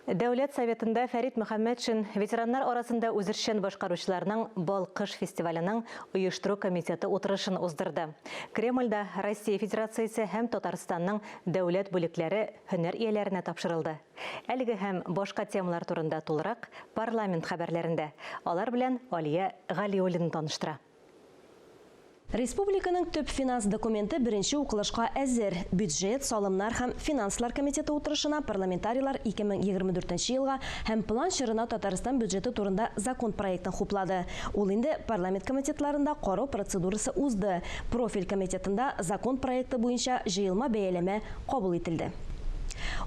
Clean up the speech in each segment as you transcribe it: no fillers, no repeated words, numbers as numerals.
Дәүләт Советында Фәрит Мөхәммәтшин ветераннар арасында үзешчән башкаручыларның Балкыш фестиваленең оештыру комитеты утырышын уздырды. Кремльдә Россия Федерациясе һәм Татарстанның дәүләт бүлекләре һөнәр ияләренә тапшырылды. Әлеге һәм башка темалар турында тулырак парламент хәбәрләрендә. Алар белән Алия Галиуллина таныштыра. Республиканың төп финанс документы беренче укылышка әзер. Бюджет, салымнар һәм финанслар комитеты утырышына парламентарийлар 2024 нче елга һәм план чорына Татарстан бюджеты турында закон проектын хуплады. Ул инде парламент комитетларында карау процедурасы узды. Профиль комитетында закон проекты буенча җыелма бәяләмә кабул ителде.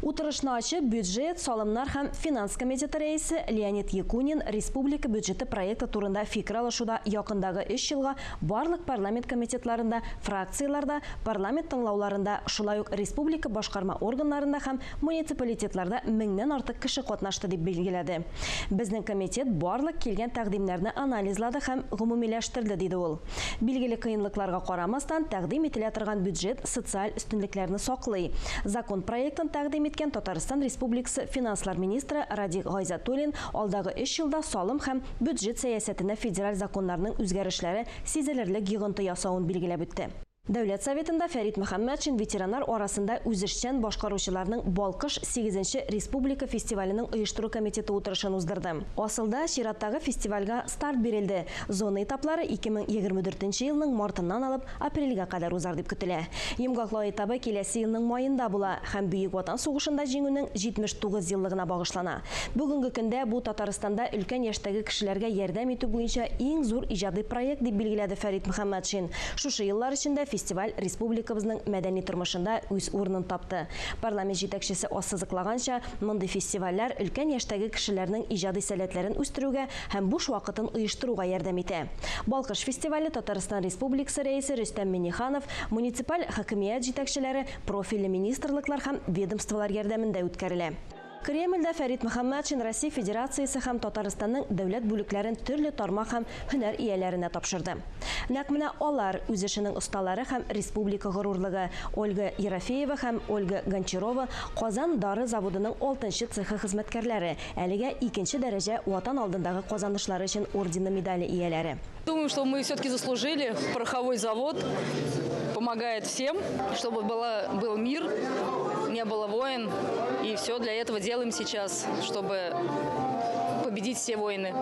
Утырышны ачып, бюджет, салымнар һәм финанс комитеты рәисе Леонид Якунин республика бюджеты проекты турында фикер алышуда якындагы өч елга барлык парламент комитетларында, фракцияләрдә, парламент тыңлауларында, шулай ук республика башкарма органнарында һәм муниципалитетларда меңнән артык кеше катнашты, дип билгеләде. Безнең комитет барлык килгән тәкъдимнәрне анализлады һәм гомумиләштерде, диде ул. Билгеле кыенлыкларга карамастан, тәкъдим ителә торган бюджет социаль өстенлекләрне саклый. Закон проектын тәкъдим иткән Татарстан Республикасы финанслар министры Радик Гайзатуллин алдагы өч елда салым һәм бюджет сәясәтенә федераль законнарның үзгәрешләре сизелерлек йогынты ясавын билгеләп үтте. Дәүләт Советында Фәрит Мөхәммәтшин ветераннар арасында үзешчән башкаручыларның Балкыш сигезенче республика фестиваленең оештыру комитеты утырышын уздырды. Асылда, чираттагы фестивальгә старт бирелде. Зона этаплары 2024 нче елның мартыннан алып апрельгә кадәр узар дип көтелә. Йомгаклау этабы киләсе елның маенда була һәм Бөек Ватан сугышында Җиңүнең 79 еллыгына багышлана. Бүгенге көндә бу Татарстанда өлкән яшьтәге кешеләргә ярдәм итү буенча иң зур иҗади проект, дип билгеләде Фәрит Мөхәммәтшин. Шушы еллар эчендә фестиваль республикабызның мәдәни тормышында үз урынын тапты. Парламент җитәкчесе ассызыклаганча, мондый фестивальләр өлкән яшьтәге кешеләрнең иҗади сәләтләрен үстерүгә һәм буш вакытын оештыруга ярдәм итә. Балкыш фестивале Татарстан Республикасы Рәисе Рөстәм Миңнеханов, муниципаль хакимият җитәкчеләре, профильле министрлыклар һәм ведомстволар ярдәмендә үткәрелә. Кремльдә Фәрит Мөхәммәтшин Россия Федерациясе һәм Татарстанның дәүләт бүлекләрен төрле тармак һәм һөнәр ияләренә тапшырды. Нәкъ менә алар, үз эшенең осталары һәм республика горурлыгы, Ольга Ерофеева һәм Ольга Гончарова, Казан дары заводының алтынчы цехы хезмәткәрләре, Әлегә икенче дәрәҗә Ватан алдындагы казанышлары өчен ордены медале ияләре. Думаю, что мы все-таки заслужили. Пороховой завод помогает всем, чтобы было, был мир, не было войн. И все для этого делаем сейчас, чтобы победить все войны.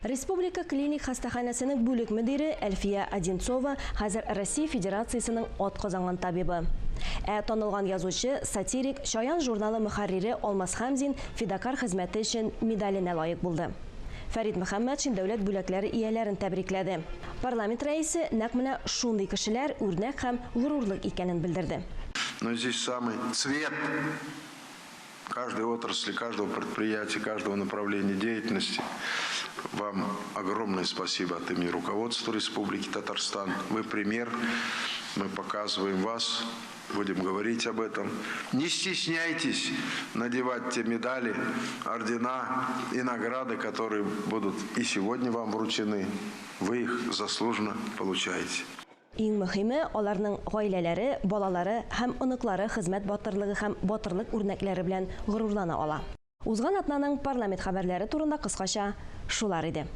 Республика клиник хастаханәсенең бүлек мөдире Әлфия Одинцова хәзер Россия Федерациясенең атказанган табибы. Ә танылган язучы, сатирик, Чаян журналы мөхәррире Алмаз Хәмзин Фидакарь хезмәте өчен медаленә лаек булды. Фәрит Мөхәммәтшин дәүләт бүләкләре ияләрен тәбрикләде. Парламент рәисе нәкъ менә шундый кешеләр үрнәк һәм горурлык икәнен белдерде. Но здесь самый цвет каждой отрасли, каждого предприятия, каждого направления деятельности. Вам огромное спасибо от имени руководства Республики Татарстан. Вы пример, мы показываем вас, будем говорить об этом. Не стесняйтесь надевать те медали, ордена и награды, которые будут и сегодня вам вручены. Вы их заслуженно получаете. Иң мөһиме, аларның гаиләләре, балалары һәм оныклары хезмәт батырлыгы һәм батырлык үрнәкләре белән горурлана ала. Узган атнаның парламент хәбәрләре турында кыскача шулар иде.